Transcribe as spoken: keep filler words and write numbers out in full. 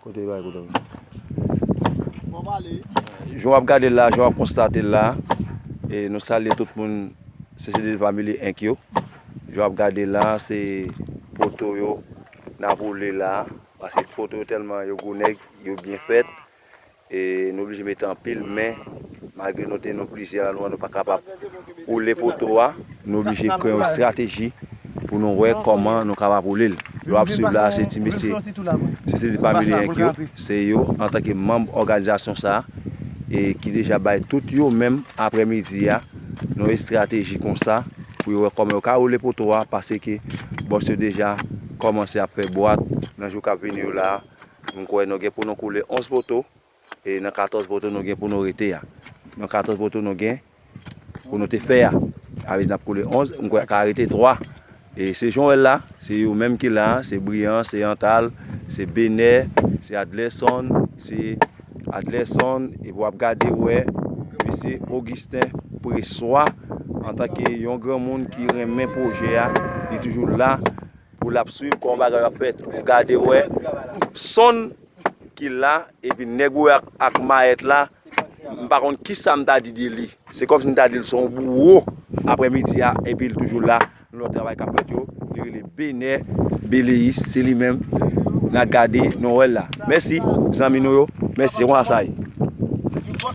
Kote bay kote. Jan w ap gade la, jan w ap konstate la, e nou salye tout moun, se se de Family Inc yo. Jan w ap gade la, se poto yo n ap woule la, paske poto yo tèlman yo gwo nèg, yo byen fèt. E nou oblije mete anpil men, malgre nou te nou plizyè la, nou, nou pa kapab woule poto a, nou oblije kreye yon estrateji pou nou wè kòman nou kapab woule l. Yo ap swiv la, se ti mesye, se ti Family Inc yo, se yo, antanke manm òganizasyon sa a, e ki deja bay tout yo menm aprèmidi a, yon estrateji konsa, pou yo wè kòman yo ka woule poto a, paske bòs yo deja kòmanse ap fè bwat nan jou k ap vini yo la a. M kwè nou gen pou nou koule onz poto, e nan katòz poto nou gen pou nou rete a. Nan katòz poto nou gen pou nou te fè a. Avè n ap koule onz, m kwè ka rete twa. E se jan w wè l la, se yo menm ki la, se Brian, se Antal, se Benè, se Adlerson, se Adlerson, epi w ap gade wè mesye Augustin Pressois, antanke yon granmoun ki renmen pwojè a, li toujou la pou l ap swiv kòman bagay yo ap fèt. Ou gade wè Sonn ki la, epi nèg ou wè ak, ak mayèt la, m pa konn kisa m ta di de li. Se kòmsi m ta di l se yon bouro aprèmidi a, epi l toujou la. Nou wè travay k ap fèt yo, li rele Benè Beleyis, se li menm n a gade, nou wè l la. Mèsi, zanmi nou yo. Mèsi, se konsa sa ye.